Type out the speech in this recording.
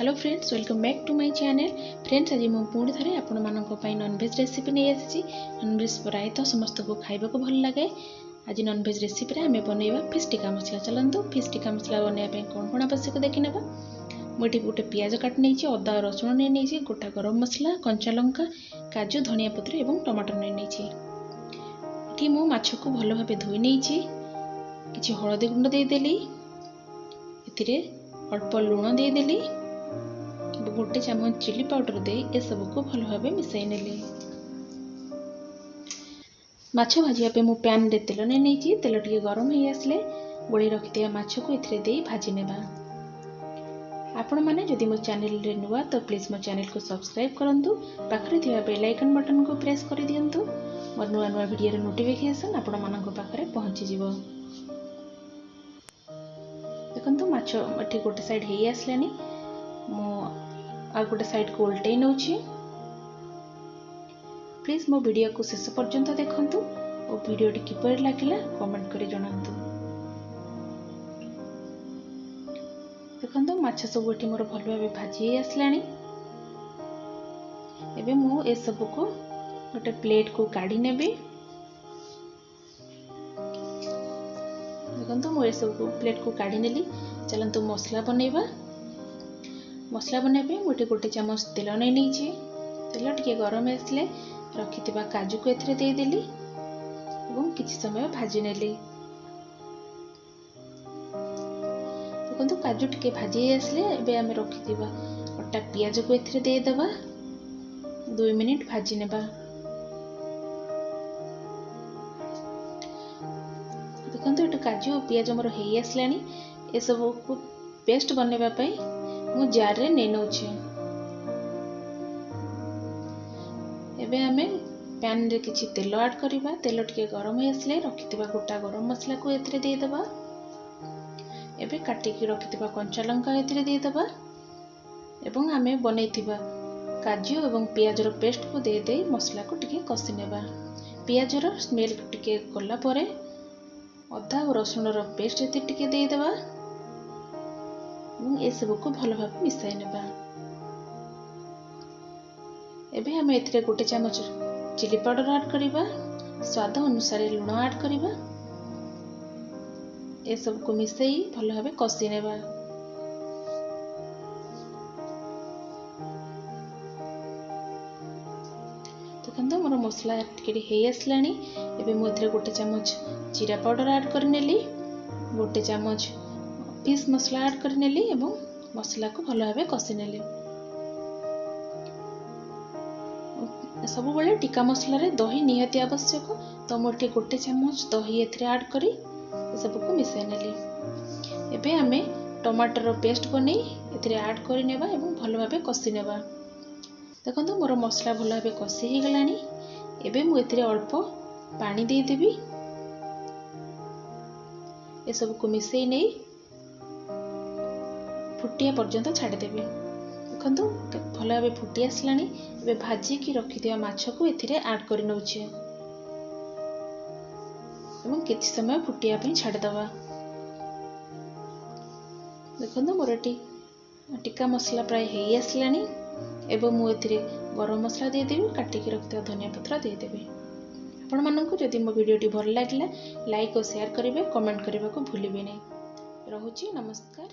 Hello friends, welcome back to my channel. Friends, ଆଜି ମୁଁ ପୁଣି ଥରେ ଆପଣମାନଙ୍କ ପାଇଁ ନନଭେଜ୍ ରେସିପି ନେଇ ଆସିଛି। ନନଭେଜ୍ ପ୍ରାୟତଃ ସମସ୍ତଙ୍କୁ ଖାଇବାକୁ ଭଲ ଲାଗେ। ଆଜି ନନଭେଜ୍ ରେସିପିରେ ଆମେ ବନେଇବା ଫିସ୍ ଟିକା ମସଲା। ଚାଲନ୍ତୁ ଫିସ୍ ଟିକା ମସଲା ବନେଇବା ପାଇଁ କ'ଣ କ'ଣ ଆବଶ୍ୟକ ଦେଖିନେବା। ମୁଁ ଏଠି ଗୋଟେ ପିଆଜ କାଟି ନେଇଛି, ଅଦା ରସୁଣ ନେଇ ନେଇଛି, ଗୋଟା ଗରମ ମସଲା, କଞ୍ଚା ଲଙ୍କା, କାଜୁ, ଧନିଆ ପତ୍ର ଏବଂ ଟମାଟୋ ନେଇ ନେଇଛି। ଏଠି ମୁଁ ମାଛକୁ ଭଲ ଭାବେ ଧୋଇ ନେଇଛି। କିଛି ହଳଦୀ ଗୁଣ୍ଡ ଦେଇଦେଲି, ଏଥିରେ ଅଳ୍ପ ଲୁଣ ଦେଇଦେଲି, ଗୋଟେ ଚାମଚ ଚିଲି ପାଉଡ଼ର ଦେଇ ଏସବୁକୁ ଭଲ ଭାବେ ମିଶାଇ ନେଲି। ମାଛ ଭାଜିବା ପାଇଁ ମୁଁ ପ୍ୟାନ୍ରେ ତେଲ ନେଇ ନେଇଛି। ତେଲ ଟିକେ ଗରମ ହେଇ ଆସିଲେ ଗୋଳେଇ ରଖିଥିବା ମାଛକୁ ଏଥିରେ ଦେଇ ଭାଜି ନେବା। ଆପଣମାନେ ଯଦି ମୋ ଚ୍ୟାନେଲରେ ନୂଆ ତ ପ୍ଲିଜ୍ ମୋ ଚ୍ୟାନେଲକୁ ସବସ୍କ୍ରାଇବ୍ କରନ୍ତୁ, ପାଖରେ ଥିବା ବେଲ୍ ଆଇକନ୍ ବଟନ୍କୁ ପ୍ରେସ୍ କରିଦିଅନ୍ତୁ। ମୋର ନୂଆ ନୂଆ ଭିଡ଼ିଓର ନୋଟିଫିକେସନ୍ ଆପଣମାନଙ୍କ ପାଖରେ ପହଞ୍ଚିଯିବ। ଦେଖନ୍ତୁ ମାଛ ଏଠି ଗୋଟେ ସାଇଡ଼୍ ହେଇ ଆସିଲାଣି, ମୁଁ ଆଉ ଗୋଟେ ସାଇଡ଼୍କୁ ଓଲଟେଇ ନେଉଛି। ପ୍ଲିଜ୍ ମୋ ଭିଡ଼ିଓକୁ ଶେଷ ପର୍ଯ୍ୟନ୍ତ ଦେଖନ୍ତୁ ଓ ଭିଡ଼ିଓଟି କିପରି ଲାଗିଲା କମେଣ୍ଟ କରି ଜଣାନ୍ତୁ। ଦେଖନ୍ତୁ ମାଛ ସବୁ ଏଠି ମୋର ଭଲ ଭାବେ ଭାଜି ହେଇ ଆସିଲାଣି। ଏବେ ମୁଁ ଏସବୁକୁ ଗୋଟେ ପ୍ଲେଟ୍କୁ କାଢ଼ି ନେବି। ଦେଖନ୍ତୁ ମୁଁ ଏସବୁକୁ ପ୍ଲେଟ୍କୁ କାଢ଼ି ନେଲି। ଚାଲନ୍ତୁ ମସଲା ବନେଇବା। ମସଲା ବନେଇବା ପାଇଁ ମୁଁ ଏଠି ଗୋଟେ ଚାମଚ ତେଲ ନେଇ ନେଇଛି। ତେଲ ଟିକେ ଗରମ ଆସିଲେ ରଖିଥିବା କାଜୁକୁ ଏଥିରେ ଦେଇଦେଲି ଏବଂ କିଛି ସମୟ ଭାଜି ନେଲି। ଦେଖନ୍ତୁ କାଜୁ ଟିକେ ଭାଜି ହେଇ ଆସିଲେ ଏବେ ଆମେ ରଖିଥିବା କଟା ପିଆଜକୁ ଏଥିରେ ଦେଇଦେବା। 2 ମିନିଟ୍ ଭାଜି ନେବା। ଦେଖନ୍ତୁ ଏଠି କାଜୁ ଓ ପିଆଜ ମୋର ହେଇ ଆସିଲାଣି। ଏସବୁକୁ ପେଷ୍ଟ ବନେଇବା ପାଇଁ ମୁଁ ଜାର୍ରେ ନେଇ ନେଉଛି। ଏବେ ଆମେ ପ୍ୟାନ୍ରେ କିଛି ତେଲ ଆଡ଼୍ କରିବା। ତେଲ ଟିକେ ଗରମ ହେଇ ଆସିଲେ ରଖିଥିବା ଗୋଟା ଗରମ ମସଲାକୁ ଏଥିରେ ଦେଇଦେବା। ଏବେ କାଟିକି ରଖିଥିବା କଞ୍ଚା ଲଙ୍କା ଏଥିରେ ଦେଇଦେବା ଏବଂ ଆମେ ବନେଇଥିବା କାଜୁ ଏବଂ ପିଆଜର ପେଷ୍ଟକୁ ଦେଇଦେଇ ମସଲାକୁ ଟିକେ କଷି ନେବା। ପିଆଜର ସ୍ମେଲ୍ ଟିକେ ଗଲା ପରେ ଅଦା ଓ ରସୁଣର ପେଷ୍ଟ ଏଥିରେ ଟିକେ ଦେଇଦେବା ଏବଂ ଏସବୁକୁ ଭଲ ଭାବେ ମିଶାଇ ନେବା। ଏବେ ଆମେ ଏଥିରେ ଗୋଟେ ଚାମଚ ଚିଲି ପାଉଡ଼ର ଆଡ଼୍ କରିବା, ସ୍ୱାଦ ଅନୁସାରେ ଲୁଣ ଆଡ଼୍ କରିବା। ଏସବୁକୁ ମିଶାଇ ଭଲ ଭାବେ କଷି ନେବା। ଦେଖନ୍ତୁ ମୋର ମସଲା ଟିକେ ହେଇ ଆସିଲାଣି। ଏବେ ମୁଁ ଏଥିରେ ଗୋଟେ ଚାମଚ ଜିରା ପାଉଡ଼ର ଆଡ଼୍ କରିନେଲି, ଗୋଟେ ଚାମଚ ଫିସ୍ ମସଲା ଆଡ଼୍ କରିନେଲି ଏବଂ ମସଲାକୁ ଭଲ ଭାବେ କଷି ନେଲି। ସବୁବେଳେ ଟିକା ମସଲାରେ ଦହି ନିହାତି ଆବଶ୍ୟକ, ତ ମୁଁ ଏଠି ଗୋଟେ ଚାମଚ ଦହି ଏଥିରେ ଆଡ଼୍ କରି ଏସବୁକୁ ମିଶାଇ ନେଲି। ଏବେ ଆମେ ଟମାଟୋର ପେଷ୍ଟ ବନେଇ ଏଥିରେ ଆଡ଼୍ କରିନେବା ଏବଂ ଭଲ ଭାବେ କଷି ନେବା। ଦେଖନ୍ତୁ ମୋର ମସଲା ଭଲ ଭାବେ କଷି ହେଇଗଲାଣି। ଏବେ ମୁଁ ଏଥିରେ ଅଳ୍ପ ପାଣି ଦେଇଦେବି। ଏସବୁକୁ ମିଶାଇ ନେଇ ଫୁଟିବା ପର୍ଯ୍ୟନ୍ତ ଛାଡ଼ିଦେବି। ଦେଖନ୍ତୁ ଭଲ ଭାବେ ଫୁଟି ଆସିଲାଣି। ଏବେ ଭାଜିକି ରଖିଥିବା ମାଛକୁ ଏଥିରେ ଆଡ଼୍ କରି ନେଉଛି ଏବଂ କିଛି ସମୟ ଫୁଟିବା ପାଇଁ ଛାଡ଼ିଦେବା। ଦେଖନ୍ତୁ ମୋର ଏଠି ଟିକା ମସଲା ପ୍ରାୟ ହେଇ ଆସିଲାଣି। ଏବଂ ମୁଁ ଏଥିରେ ଗରମ ମସଲା ଦେଇଦେବି, କାଟିକି ରଖିଥିବା ଧନିଆ ପତ୍ର ଦେଇଦେବି। ଆପଣମାନଙ୍କୁ ଯଦି ମୋ ଭିଡ଼ିଓଟି ଭଲ ଲାଗିଲା ଲାଇକ୍ ଓ ସେୟାର କରିବେ, କମେଣ୍ଟ କରିବାକୁ ଭୁଲିବେନି। ରହୁଛି, ନମସ୍କାର।